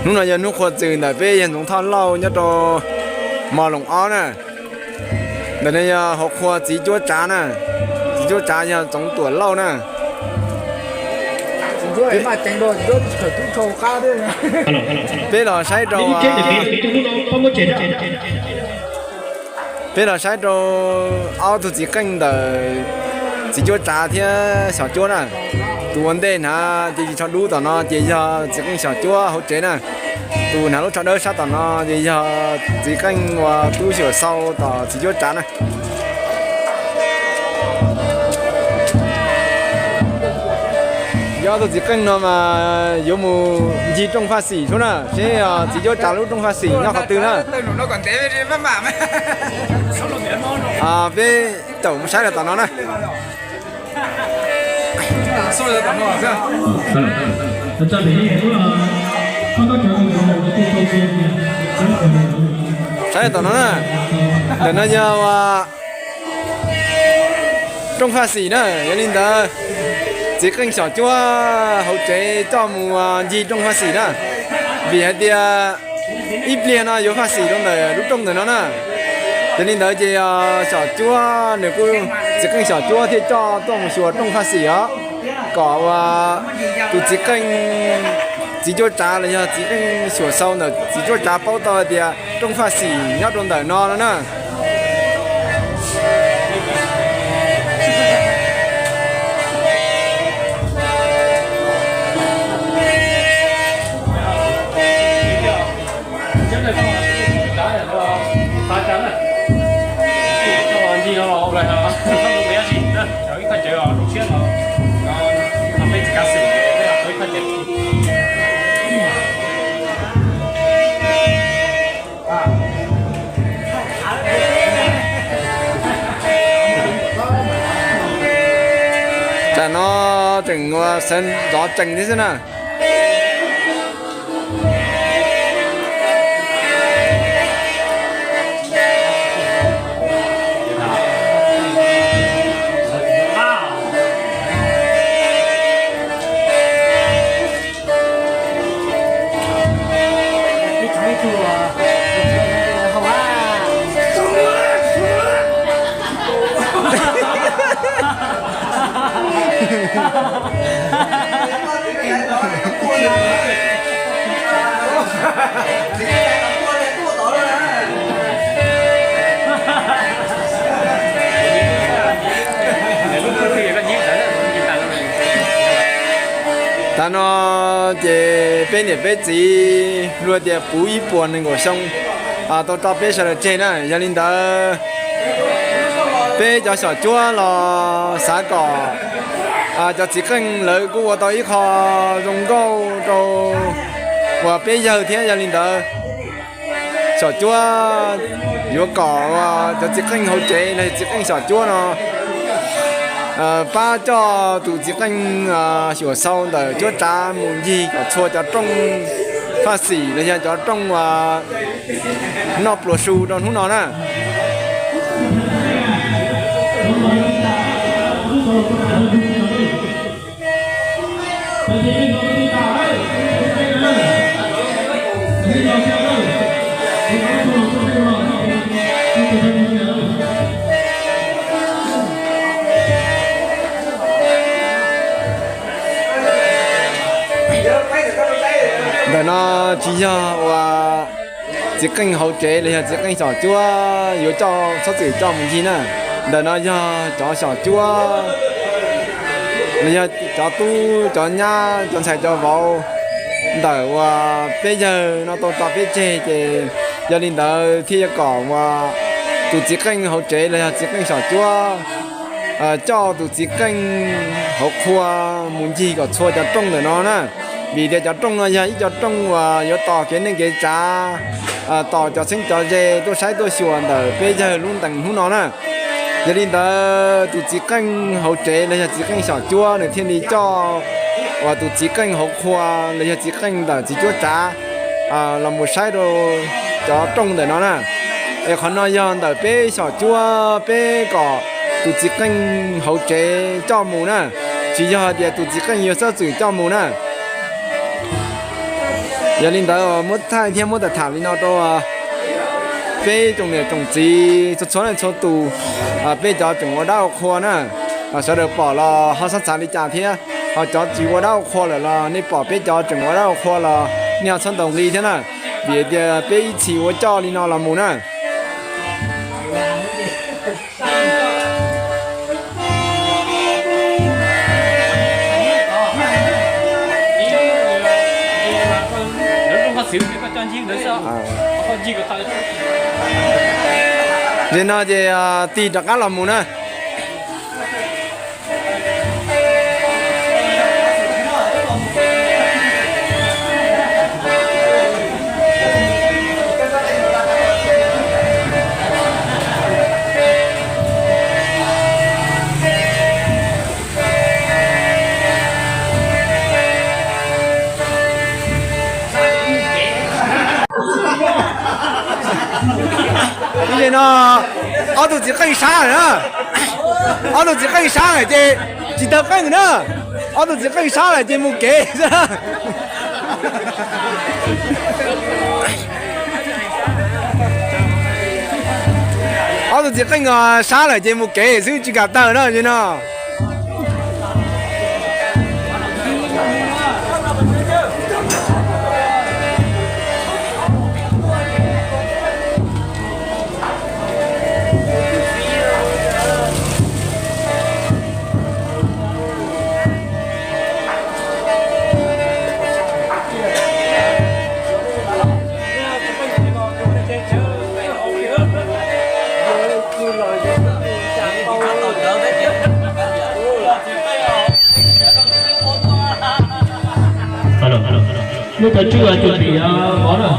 Hnub no yog hnub qhua txws ntawm peb yawg Ntxoov Thoj Lauj nyob rau Mos Loos ob na. Ntawm no yog hauv qhua txiv cuab tsav na. Txiv cuab tsav yog Txoov Tuam Lauj na. Peb los saib rau, peb los saib rau ob tug txiv qeej ntawm txiv cuab tsav thiab xyom cuab na. Tus ua ntej hnav ces tsis tshua dub tom no ces yog txiv qeej xyom cuab hauv tsev na. Tus hnav lub tsho dawb sab tom no ces yog txiv qeej uas tub xyuam xau tom txiv cuab tsav na. Yog ob tug txiv qeej no mas yuav mus ncig rooj faj xim sub na, seb txiv cuab tsav lub rooj faj xim nyob qhov twg na. Peb tawm mus saib rau tom no na. Saib tom no na, ntawm no yog rooj faj xim na. Yog li ntawd, txiv qeej xyom cuab hauv tsev coj mus ncig rooj faj xim na, vim hais tias ib pliag no yuav faj xim rau ntawm lub rooj ntawm no na. Yog li ntawd ces xyom cuab nws kuj, txiv qeej xyom cuab thiaj coj tuaj mus xyuas rooj faj xim os, kom tus txiv qeej, txiv cuab tsav los yog txiv qeej xyuam xau ntawm txiv cuab tsav paub tau hais tias rooj faj xim nyob rau ntawm no no na. Tam no tseem ua sawv ntxov tsees thiab xwb na. Tam no ces peb niam peb txiv luag tias puv ib puas nees nkaum xyoo tau tso peb sawv daws tseg na. Yog li ntawd peb cov xyom cuab los xav kom cov txiv qeej lawv kuj ua tau ib qho zoo nkauj rau uas peb yawg thiab. Yog li ntawd xyom cuab yuav kom cov txiv qeej hauv tsev los yog txiv qeej xyom cuab no pab coj tus txiv qeej xyuam xau ntawm cuab tsav mus ncig kom txhua cov rooj faj xim los yog cov rooj uas noj pluas su rau hnub no na. Ntawm no tsis yog uas txiv qeej hauv tsev los yog txiv qeej xyom cuab yuav coj, txhob txwm coj mus ncig na. Ntawm no yog cov xyom cuab los yog cov tub cov nyab cov ntxhais cov vauv ntawm uas peb yawg no tau tso peb tseg ces yog li ntawd thiaj yuav kom uas tus txiv qeej hauv tsev los yog txiv qeej xyom cuab coj tus txiv qeej hauv qhua mus ncig kom txhua cov rooj ntawm no na. Vim tias cov rooj no yog ib co rooj uas yuav tos kev neej kev tsav, tos cov txheeb cov ze tuaj saib tuaj xyuas ntawm peb yawg lub ntees hnub no na. Yog li ntawd tus txiv qeej hauv tsev los yog txiv qeej xyom cuab nws thiaj li coj uas tus txiv qeej hauv qhua los yog txiv qeej ntawm txiv cuab tsav los mus saib rau cov rooj ntawm no na. Es qhov no yog ntawm peb xyom cuab peb kom tus txiv qeej hauv tsev coj mus na, tsis yog hais tias tus txiv qeej yuav txhob txwm coj mus na. Yog li ntawd muab thaij thiab muab tham tham li no rau peb tsoom niam tsoom txiv txhua txhua leej txhua tus, peb cov tseem ua dab ua qhua na, sawv daws pom los ho xav xav li cas thiab, ho cov tsis ua dab ua qhua lawm los nej pom peb cov tseem ua dab ua qhua los nej ho txhob ntaus nqi thiab na, vim tias peb ib txhis ua coj li no los mus na. Ces no ces tig rov qab los mus na. Ces no ob tug txiv qeej sab lawm na, ob tug txiv qeej sab lawm ces tsis tau qeej na, ob tug txiv qeej sab lawm ces mus kev xwb. Ob tug txiv qeej sab lawm ces mus kev xwb tsis kam tawm na ces no. Nej cov tswj cuag tim vov na.